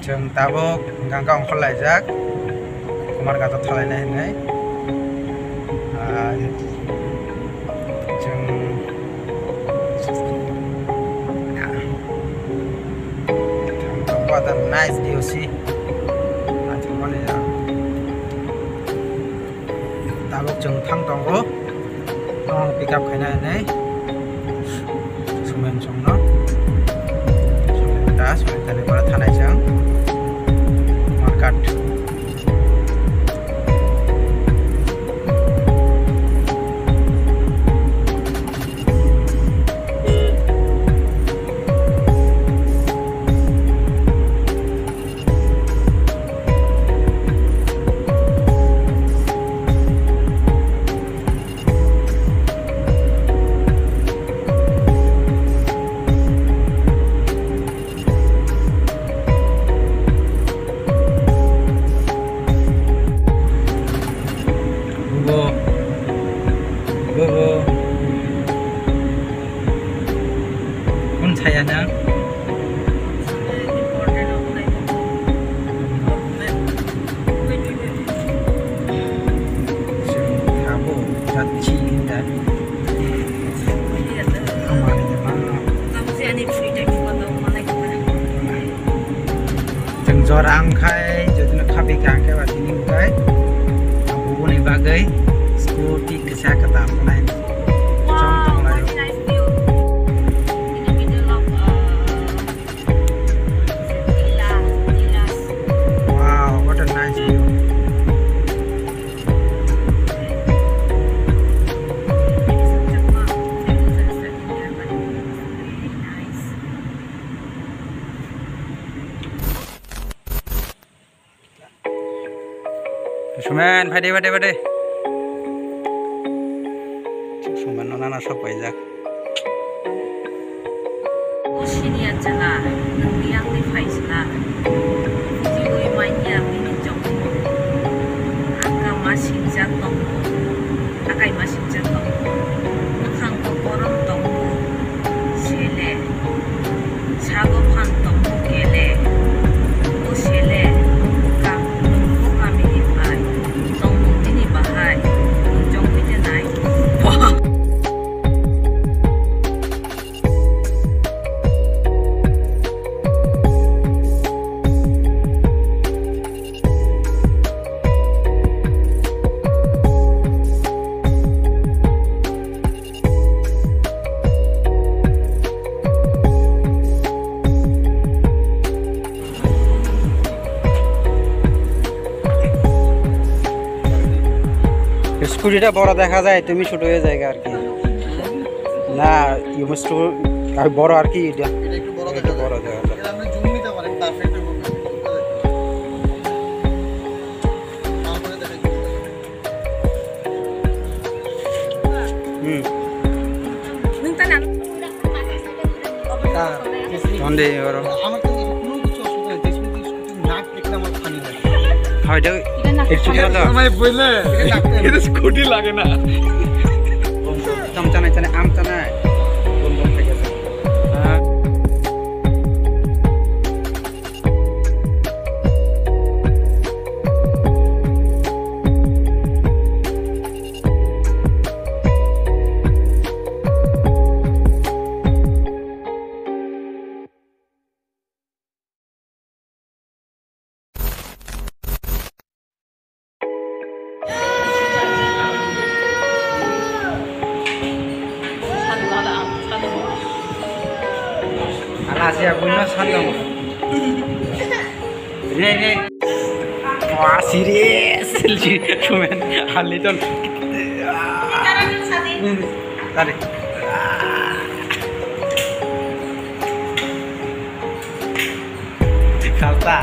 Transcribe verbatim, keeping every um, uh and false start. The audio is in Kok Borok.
Chwng tabuk hwnkha hwnkha ongkhorlaijak, Kumarghat o thalaina hinwi. Ah, chwng, what a nice view, see. Achuk mani jang. Tabuk chwng thang tongo. Tong pick up khaina hinwi. Sumen chwngno. Sumen ta, sumen tani pora thanai chwng. Market. Bobo. Bobo. Kun saya na? Sabo, jatchi hinda. Amani de mano. Chwng jora wngkhai, jotino khapi kha khe ba tini wngkhai. Aboni bagwi scooty kisa kwtal nai. Wow, what a nice view. In the middle of, uh, Nila, Nilas. Wow, what a nice view. Very nice. Sumen, phaidi, phaidi, phaidi. Sumen no nana sok paijak. O siniya chwla, nwng biyangni phaisla. Jiwi manya bini chokni. Angka ma singjak tongo. Akai ma singjak tongo. Mwkhang bo borom tongo. Sele. Sago phan tongo kele. O sele. Ka-, nungbo kamini bai. Tongmung nini bahai. Nwng chongwi de nai. স্কুটিটা বড় দেখা যায়, তুমি ছোট হয়ে যায় আর কি। না, ইউমুস টু আর বড় আর কি, এটা এটা একটু বড় একটু দেখা যায়। বড় দেখা যায়। এটা আপনি জুম নিতে পারেন, পারফেক্ট হবে। তারপরে দেখা যাবে। হুম। Nung ta nang. Ka, Monday, oro. Amar to kono kichu osubidha nei, jesu jesu na Ekdam funny লাগে। হয়, এটা একটু এটা তো সময় বললে। এটা স্কুটি লাগে না। আম চানাই, চানাই, আম চানাই। কোন কোন ঠিক আছে? হ্যাঁ। Ala siya buino sandong. Re, re. Wah, serious. Cuman haliton. Tadi. Kalta.